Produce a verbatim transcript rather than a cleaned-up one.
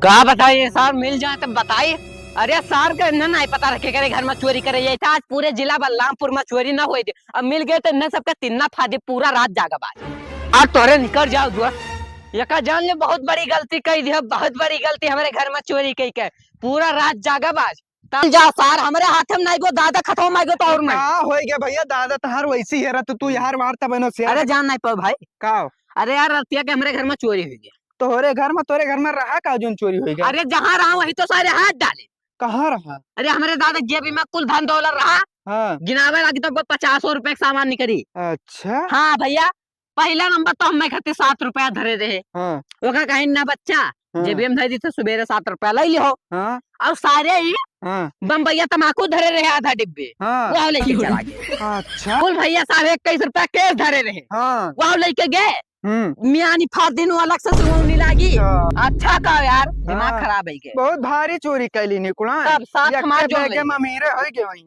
का बताई ये सार, मिल जाए तो बताई। अरे सार के इन्हें नहीं पता रखे करे घर में चोरी करे, ये था आज पूरे जिला बलरामपुर में चोरी ना होई थी। अब मिल गए तो इन्हें सबके तिन्ना फादी पूरा रात जागब आज। आज तोरे निकल जाओ दोस्त, ये का जान ले बहुत बड़ी गलती कही दी, बहुत बड़ी गलती हमारे घर में चोरी कही के। पूरा रात जागब आज। तल जा सार, हमरे हाथ में नहीं गो दादा खतम आइगो तो और मैं। का होई गया भैया, दादा तहार वैसी है रह, तू, तू यार मार तब इनो से। अरे जान नहीं पाओ भाई। का हो? अरे यार रतिया के हमरे घर में चोरी हुई गया। तोहरे घर में, तोरे घर में रहा का जोन चोरी हुई गया? अरे जहाँ रहा वही तो सारे हाथ डाले। कहाँ रहा? अरे हमरे दादा जेबी में कुल धन दौलत रहा। हाँ। गिनावे लागी तो कोई पचासो रुपए के सामान निकली। अच्छा। हाँ भैया, पहला नंबर तो हमें खातिर सात रुपया धरे रहे। हाँ। ओका कहीं ना बच्चा, हाँ। जेबी में धर दी तो सुबेरे सात रुपया ले लिहो। हाँ। और सारे ही हाँ। बम्बैया तमाकू धरे रहे आधा डिब्बे। हाँ। वो लेके चला गए। अच्छा। कुल भैया साहब इक्कीस रुपया cash धरे रहे। हाँ। वो लेके गए। हम्म। मियानी फार दिन वो अलग से सुगौनी लागी। अच्छा। अच्छा का यार, दिमाग हाँ। खराब है के। बहुत भारी चोरी कैली निकुला। तब साथ एक हमार के जोड़ बैगे ले। में अमीरे होई गए वहीं।